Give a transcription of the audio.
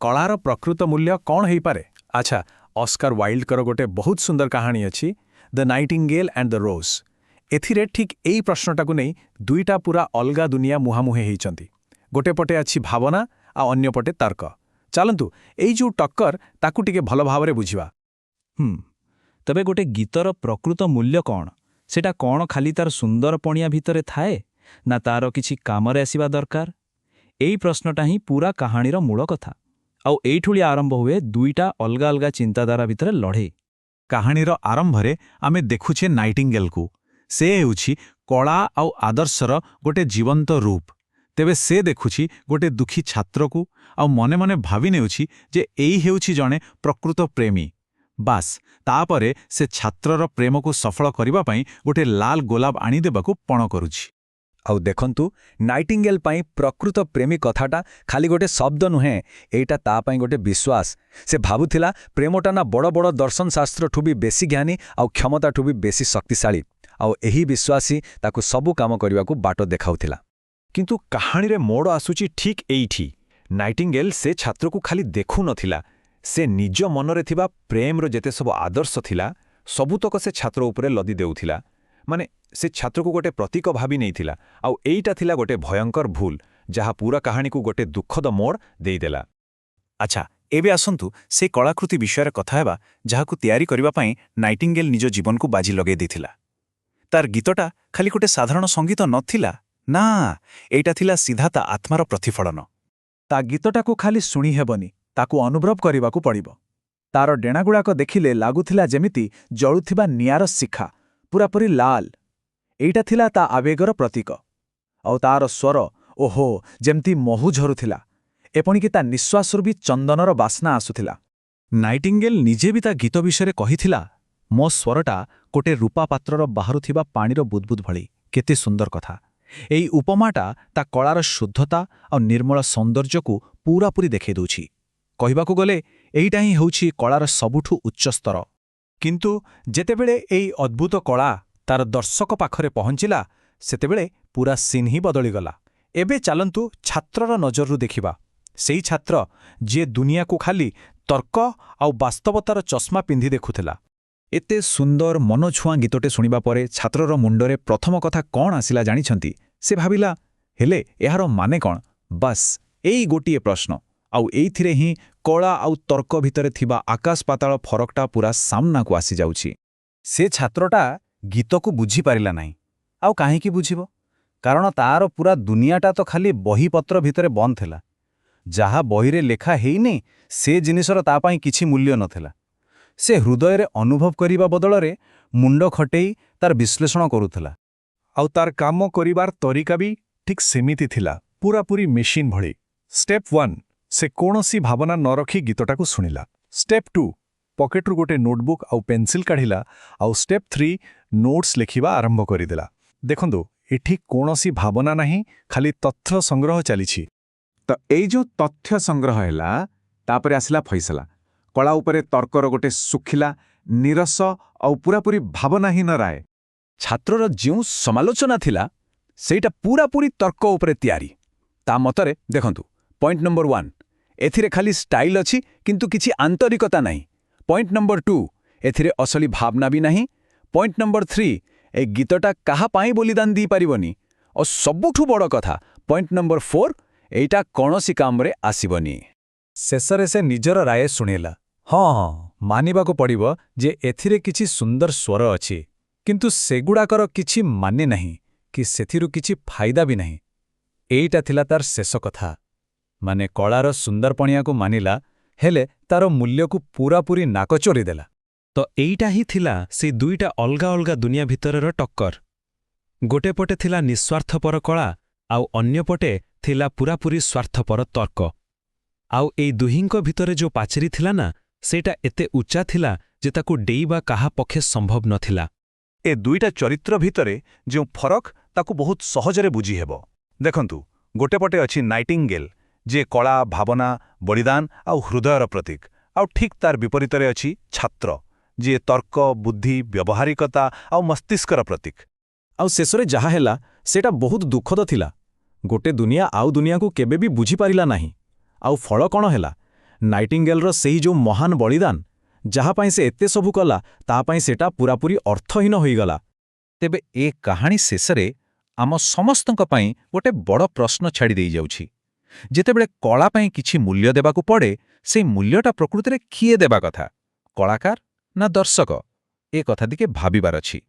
କଳାର ପ୍ରକୃତ ମୂଲ୍ୟ କ'ଣ ହେଇପାରେ? ଆଚ୍ଛା, ଅସ୍କାର ୱାଇଲ୍ଡଙ୍କର ଗୋଟେ ବହୁତ ସୁନ୍ଦର କାହାଣୀ ଅଛି, The Nightingale and the Rose। ଏଥିରେ ଠିକ୍ ଏଇ ପ୍ରଶ୍ନଟାକୁ ନେଇ ଦୁଇଟା ପୁରା ଅଲଗା ଦୁନିଆ ମୁହାଁମୁହିଁ ହେଇଛନ୍ତି। ଗୋଟେ ପଟେ ଅଛି ଭାବନା ଆଉ ଅନ୍ୟପଟେ ତର୍କ। ଚାଲନ୍ତୁ, ଏଇ ଯୋଉ ଟକ୍କର, ତାକୁ ଟିକେ ଭଲ ଭାବରେ ବୁଝିବା। ତେବେ ଗୋଟେ ଗୀତର ପ୍ରକୃତ ମୂଲ୍ୟ କ'ଣ? ସେଟା କ'ଣ ଖାଲି ତାର ସୁନ୍ଦର ପଣିଆ ଭିତରେ ଥାଏ, ନା ତାର କିଛି କାମରେ ଆସିବା ଦରକାର? ଏଇ ପ୍ରଶ୍ନଟା ହିଁ ପୁରା କାହାଣୀର ମୂଳ କଥା। ଆଉ ଏଇଠୁଳି ଆରମ୍ଭ ହୁଏ ଦୁଇଟା ଅଲଗା ଅଲଗା ଚିନ୍ତାଧାରା ଭିତରେ ଲଢ଼େଇ। କାହାଣୀର ଆରମ୍ଭରେ ଆମେ ଦେଖୁଛେ ନାଇଟିଙ୍ଗେଲକୁ। ସେ ହେଉଛି କଳା ଆଉ ଆଦର୍ଶର ଗୋଟେ ଜୀବନ୍ତ ରୂପ। ତେବେ ସେ ଦେଖୁଛି ଗୋଟେ ଦୁଃଖୀ ଛାତ୍ରକୁ ଆଉ ମନେ ମନେ ଭାବି ନେଉଛି ଯେ ଏଇ ହେଉଛି ଜଣେ ପ୍ରକୃତ ପ୍ରେମୀ। ବାସ୍, ତାପରେ ସେ ଛାତ୍ରର ପ୍ରେମକୁ ସଫଳ କରିବା ପାଇଁ ଗୋଟେ ଲାଲ ଗୋଲାପ ଆଣିଦେବାକୁ ପଣ କରୁଛି। ଆଉ ଦେଖନ୍ତୁ, ନାଇଟିଙ୍ଗେଲ ପାଇଁ ପ୍ରକୃତ ପ୍ରେମୀ କଥାଟା ଖାଲି ଗୋଟେ ଶବ୍ଦ ନୁହେଁ, ଏଇଟା ତା ପାଇଁ ଗୋଟେ ବିଶ୍ୱାସ। ସେ ଭାବୁଥିଲା, ପ୍ରେମଟା ନା ବଡ଼ ବଡ଼ ଦର୍ଶନଶାସ୍ତ୍ରଠୁ ବି ବେଶୀ ଜ୍ଞାନୀ ଆଉ କ୍ଷମତାଠୁ ବି ବେଶୀ ଶକ୍ତିଶାଳୀ। ଆଉ ଏହି ବିଶ୍ୱାସ ହିଁ ତାକୁ ସବୁ କାମ କରିବାକୁ ବାଟ ଦେଖାଉଥିଲା। କିନ୍ତୁ କାହାଣୀରେ ମୋଡ଼ ଆସୁଛି ଠିକ୍ ଏଇଠି। ନାଇଟିଙ୍ଗେଲ ସେ ଛାତ୍ରକୁ ଖାଲି ଦେଖୁନଥିଲା, ସେ ନିଜ ମନରେ ଥିବା ପ୍ରେମର ଯେତେ ସବୁ ଆଦର୍ଶ ଥିଲା, ସବୁତକ ସେ ଛାତ୍ର ଉପରେ ଲଦି ଦେଉଥିଲା। ମାନେ, ସେ ଛାତ୍ରକୁ ଗୋଟେ ପ୍ରତୀକ ଭାବି ନେଇଥିଲା। ଆଉ ଏଇଟା ଥିଲା ଗୋଟେ ଭୟଙ୍କର ଭୁଲ, ଯାହା ପୁରା କାହାଣୀକୁ ଗୋଟେ ଦୁଃଖଦ ମୋଡ଼ ଦେଇଦେଲା। ଆଚ୍ଛା, ଏବେ ଆସନ୍ତୁ ସେ କଳାକୃତି ବିଷୟରେ କଥା ହେବା, ଯାହାକୁ ତିଆରି କରିବା ପାଇଁ ନାଇଟିଙ୍ଗେଲ ନିଜ ଜୀବନକୁ ବାଜି ଲଗେଇ ଦେଇଥିଲା। ତାର ଗୀତଟା ଖାଲି ଗୋଟେ ସାଧାରଣ ସଙ୍ଗୀତ ନଥିଲା, ନା, ଏଇଟା ଥିଲା ସିଧା ତା ଆତ୍ମାର ପ୍ରତିଫଳନ। ତା ଗୀତଟାକୁ ଖାଲି ଶୁଣି ହେବନି, ତାକୁ ଅନୁଭବ କରିବାକୁ ପଡ଼ିବ। ତାର ଡେଣାଗୁଡ଼ାକ ଦେଖିଲେ ଲାଗୁଥିଲା ଯେମିତି ଜଳୁଥିବା ନିଆଁର ଶିଖା, ପୁରାପୁରି ଲାଲ। ଏଇଟା ଥିଲା ତା ଆବେଗର ପ୍ରତୀକ। ଆଉ ତାର ସ୍ୱର, ଓହୋ, ଯେମିତି ମହୁ ଝରୁଥିଲା। ଏପଣିକି ତା ନିଶ୍ୱାସରୁ ବି ଚନ୍ଦନର ବାସ୍ନା ଆସୁଥିଲା। ନାଇଟିଙ୍ଗେଲ ନିଜେ ବି ତା ଗୀତ ବିଷୟରେ କହିଥିଲା, "ମୋ ସ୍ୱରଟା ଗୋଟେ ରୂପା ପାତ୍ରର ବାହାରୁଥିବା ପାଣିର ବୁଦବୁଦ ଭଳି।" କେତେ ସୁନ୍ଦର କଥା! ଏଇ ଉପମାଟା ତା କଳାର ଶୁଦ୍ଧତା ଆଉ ନିର୍ମଳ ସୌନ୍ଦର୍ଯ୍ୟକୁ ପୁରାପୁରି ଦେଖେଇ ଦେଉଛି। କହିବାକୁ ଗଲେ ଏଇଟା ହିଁ ହେଉଛି କଳାର ସବୁଠୁ ଉଚ୍ଚ ସ୍ତର। କିନ୍ତୁ ଯେତେବେଳେ ଏଇ ଅଦ୍ଭୁତ କଳା ତାର ଦର୍ଶକ ପାଖରେ ପହଞ୍ଚିଲା, ସେତେବେଳେ ପୁରା ସିନ୍ ହିଁ ବଦଳିଗଲା। ଏବେ ଚାଲନ୍ତୁ ଛାତ୍ରର ନଜରରୁ ଦେଖିବା, ସେଇ ଛାତ୍ର ଯିଏ ଦୁନିଆକୁ ଖାଲି ତର୍କ ଆଉ ବାସ୍ତବତାର ଚଷମା ପିନ୍ଧି ଦେଖୁଥିଲା। ଏତେ ସୁନ୍ଦର ମନଛୁଆଁ ଗୀତଟେ ଶୁଣିବା ପରେ ଛାତ୍ରର ମୁଣ୍ଡରେ ପ୍ରଥମ କଥା କ'ଣ ଆସିଲା ଜାଣିଛନ୍ତି? ସେ ଭାବିଲା, ହେଲେ ଏହାର ମାନେ କ'ଣ? ବାସ୍, ଏଇ ଗୋଟିଏ ପ୍ରଶ୍ନ। ଆଉ ଏଇଥିରେ ହିଁ କଳା ଆଉ ତର୍କ ଭିତରେ ଥିବା ଆକାଶ ପାତାଳ ଫରକଟା ପୁରା ସାମ୍ନାକୁ ଆସିଯାଉଛି। ସେ ଛାତ୍ରଟା ଗୀତକୁ ବୁଝିପାରିଲା ନାହିଁ। ଆଉ କାହିଁକି ବୁଝିବ? କାରଣ ତାର ପୁରା ଦୁନିଆଟା ତ ଖାଲି ବହିପତ୍ର ଭିତରେ ବନ୍ଦ ଥିଲା। ଯାହା ବହିରେ ଲେଖା ହେଇନି, ସେ ଜିନିଷର ତା ପାଇଁ କିଛି ମୂଲ୍ୟ ନଥିଲା। ସେ ହୃଦୟରେ ଅନୁଭବ କରିବା ବଦଳରେ ମୁଣ୍ଡ ଖଟେଇ ତାର ବିଶ୍ଳେଷଣ କରୁଥିଲା। ଆଉ ତାର କାମ କରିବାର ତରିକା ବି ଠିକ୍ ସେମିତି ଥିଲା, ପୁରାପୁରି ମେସିନ୍ ଭଳି। ଷ୍ଟେପ୍ 1, ସେ କୌଣସି ଭାବନା ନ ରଖି ଗୀତଟାକୁ ଶୁଣିଲା। ଷ୍ଟେପ୍ 2, ପକେଟରୁ ଗୋଟେ ନୋଟବୁକ୍ ଆଉ ପେନ୍ସିଲ୍ କାଢ଼ିଲା। ଆଉ ଷ୍ଟେପ୍ 3, ନୋଟ୍ସ ଲେଖିବା ଆରମ୍ଭ କରିଦେଲା। ଦେଖନ୍ତୁ, ଏଠି କୌଣସି ଭାବନା ନାହିଁ, ଖାଲି ତଥ୍ୟ ସଂଗ୍ରହ ଚାଲିଛି। ତ ଏଇ ଯୋଉ ତଥ୍ୟ ସଂଗ୍ରହ ହେଲା, ତାପରେ ଆସିଲା ଫଇସଲା। କଳା ଉପରେ ତର୍କର ଗୋଟେ ଶୁଖିଲା, ନିରସ ଆଉ ପୁରାପୁରି ଭାବନାହୀନ ରାୟ। ଛାତ୍ରର ଯେଉଁ ସମାଲୋଚନା ଥିଲା, ସେଇଟା ପୁରାପୁରି ତର୍କ ଉପରେ ତିଆରି। ତା ମତରେ ଦେଖନ୍ତୁ, ପଏଣ୍ଟ ନମ୍ବର 1, ଏଥିରେ ଖାଲି ଷ୍ଟାଇଲ୍ ଅଛି, କିନ୍ତୁ କିଛି ଆନ୍ତରିକତା ନାହିଁ। ପଏଣ୍ଟ ନମ୍ବର 2, ଏଥିରେ ଅସଲି ଭାବନା ବି ନାହିଁ। ପଏଣ୍ଟ ନମ୍ବର 3, ଏ ଗୀତଟା କାହା ପାଇଁ ବଳିଦାନ ଦେଇପାରିବନି। ଆଉ ସବୁଠୁ ବଡ଼ କଥା, ପଏଣ୍ଟ ନମ୍ବର 4, ଏଇଟା କୌଣସି କାମରେ ଆସିବନି। ଶେଷରେ ସେ ନିଜର ରାୟ ଶୁଣେଇଲା। ହଁ, ମାନିବାକୁ ପଡ଼ିବ ଯେ ଏଥିରେ କିଛି ସୁନ୍ଦର ସ୍ୱର ଅଛି, କିନ୍ତୁ ସେଗୁଡ଼ାକର କିଛି ମାନେ ନାହିଁ କି ସେଥିରୁ କିଛି ଫାଇଦା ବି ନାହିଁ। ଏଇଟା ଥିଲା ତାର ଶେଷ କଥା। ମାନେ, କଳାର ସୁନ୍ଦରପଣିଆକୁ ମାନିଲା, ହେଲେ ତାର ମୂଲ୍ୟକୁ ପୂରାପୂରି ନାକ ଚୋରିଦେଲା। ତ ଏଇଟା ହିଁ ଥିଲା ସେଇ ଦୁଇଟା ଅଲଗା ଅଲଗା ଦୁନିଆ ଭିତରର ଟକ୍କର। ଗୋଟେ ପଟେ ଥିଲା ନିଃସ୍ୱାର୍ଥପର କଳା, ଆଉ ଅନ୍ୟପଟେ ଥିଲା ପୂରାପୂରି ସ୍ୱାର୍ଥପର ତର୍କ। ଆଉ ଏଇ ଦୁହିଁଙ୍କ ଭିତରେ ଯୋଉ ପାଚେରୀ ଥିଲା ନା, ସେଇଟା ଏତେ ଉଚ୍ଚା ଥିଲା ଯେ ତାକୁ ଡେଇଁବା କାହା ପକ୍ଷେ ସମ୍ଭବ ନଥିଲା। ଏ ଦୁଇଟା ଚରିତ୍ର ଭିତରେ ଯେଉଁ ଫରକ, ତାକୁ ବହୁତ ସହଜରେ ବୁଝିହେବ। ଦେଖନ୍ତୁ, ଗୋଟେ ପଟେ ଅଛି ନାଇଟିଙ୍ଗେଲ, ଯିଏ କଳା, ଭାବନା, ବଳିଦାନ ଆଉ ହୃଦୟର ପ୍ରତୀକ। ଆଉ ଠିକ୍ ତାର ବିପରୀତରେ ଅଛି ଛାତ୍ର, ଯିଏ ତର୍କ, ବୁଦ୍ଧି, ବ୍ୟବହାରିକତା ଆଉ ମସ୍ତିଷ୍କର ପ୍ରତୀକ। ଆଉ ଶେଷରେ ଯାହା ହେଲା, ସେଇଟା ବହୁତ ଦୁଃଖଦ ଥିଲା। ଗୋଟେ ଦୁନିଆ ଆଉ ଦୁନିଆକୁ କେବେ ବି ବୁଝିପାରିଲା ନାହିଁ। ଆଉ ଫଳ କ'ଣ ହେଲା? ନାଇଟିଙ୍ଗେଲର ସେଇ ଯୋଉ ମହାନ ବଳିଦାନ, ଯାହା ପାଇଁ ସେ ଏତେ ସବୁ କଲା, ତା ପାଇଁ ସେଟା ପୂରାପୂରି ଅର୍ଥହୀନ ହୋଇଗଲା। ତେବେ ଏ କାହାଣୀ ଶେଷରେ ଆମ ସମସ୍ତଙ୍କ ପାଇଁ ଗୋଟେ ବଡ଼ ପ୍ରଶ୍ନ ଛାଡ଼ି ଦେଇଯାଉଛି। ଯେତେବେଳେ କଳା ପାଇଁ କିଛି ମୂଲ୍ୟ ଦେବାକୁ ପଡ଼େ, ସେଇ ମୂଲ୍ୟଟା ପ୍ରକୃତିରେ କିଏ ଦେବା କଥା, କଳାକାର ନା ଦର୍ଶକ? ଏ କଥା ଟିକେ ଭାବିବାର ଅଛି।